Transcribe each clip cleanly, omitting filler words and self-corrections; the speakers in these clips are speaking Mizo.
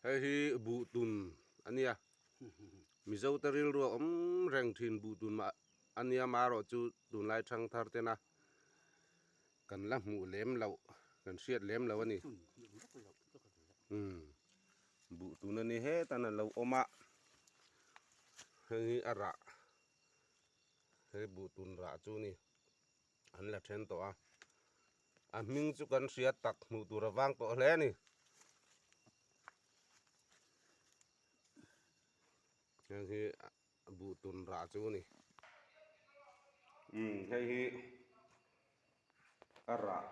Hei hi buhtun a nia, Mizote rilru a awm reng thin buhtun mah a nia marawh chu tunlai thangthar tena kan la hmuh lem loh, kan hriat lem loh a ni. Umm buhtun a ni hetan a lo awm a, hei hi a rah, hei buhtun rah chu a ni. An la then tawh a, a hming chu kan hria tak hmuh tur a vang tawh hle a ni. Heng hi buh tun rah chu a ni. Umm hei hi a rah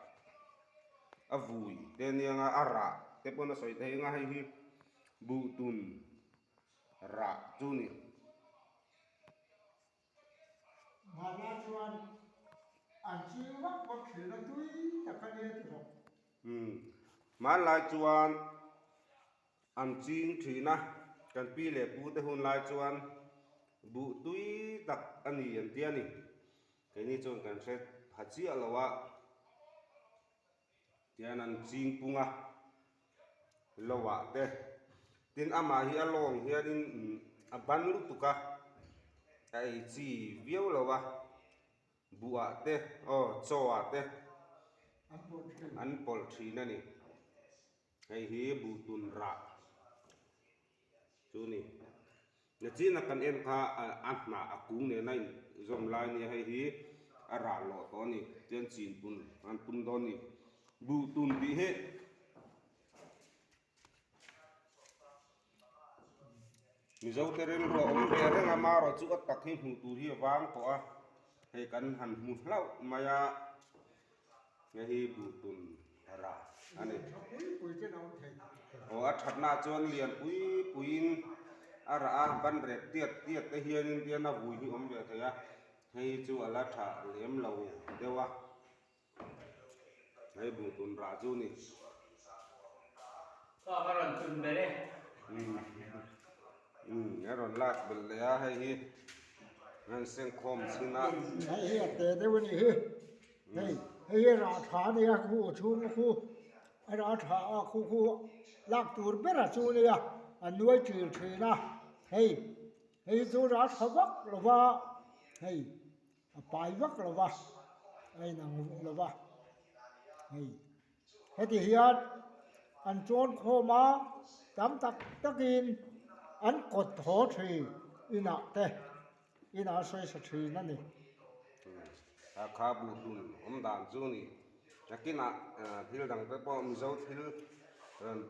a vui te ania nga a rah te pawn a sawi thei anga hei hi buh tun rah chu a ni. Mahna chuan an ching vak vak thin a tui tak a nia ti rawh. Umm hmanlai chuan an ching thin a, kan pi leh pu te hun lai chuan buh tui tak a ni an ti a ni. Keini chuan kan hre pha chiah lo a, tihian an ching pung a, lo ah te tin amah hi a lawng hianin a ban lutuk a a ei chi viau lo a buh ah te aw chaw ah te an pawlh thin a ni hei hi buh tun rah chu a ni nachina kan en kha a hnah a kung nena inzawm lai a nia hei hi a rah lawh tawh a ni chuan chin pun an pun dawn a ni buh tun tih hi. Mizote rilru a awm ve reng a, marawh chu a tak hi hmuh tur hi a vang tawh a, hei kan han hmu hlauh mai a, hei hi buhtun rah a ni. Aw a thatna ah chuan lian pui puiin a rah a, ban rek tiat tiat te hianin tian a vui hi awm ve thei a, hei chu a la tha lem lo deuh a. Hei buh tun rah chu ni. Ka ka rawn tun belh e. Umm a rawn lak belh leh a hei hi an sengkhawm chin a. Hei hi a te deuh a nih hi. Hei hei hi rah tha a nia khu chhung khu a rah tha a khu khu lak tur ber a chu a nia a nuai ṭil ṭhin a hei hei chu rah tha vak lo va hei. A pai vak lo va, a inang lo va, hei heti hian an chawn khawm a, tam tak takin an kawt haw thin inah te inah a sawi sa thin a ni. A kha buh hlun awm dan chu a ni. Nakinah thil dang te pawh Mizo thil rawn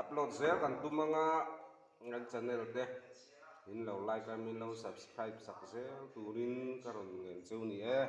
Upload zel kan tum anga kan channel te in lo like a min lo subscribe sak zel turin ka rawn ngen cheu ni e.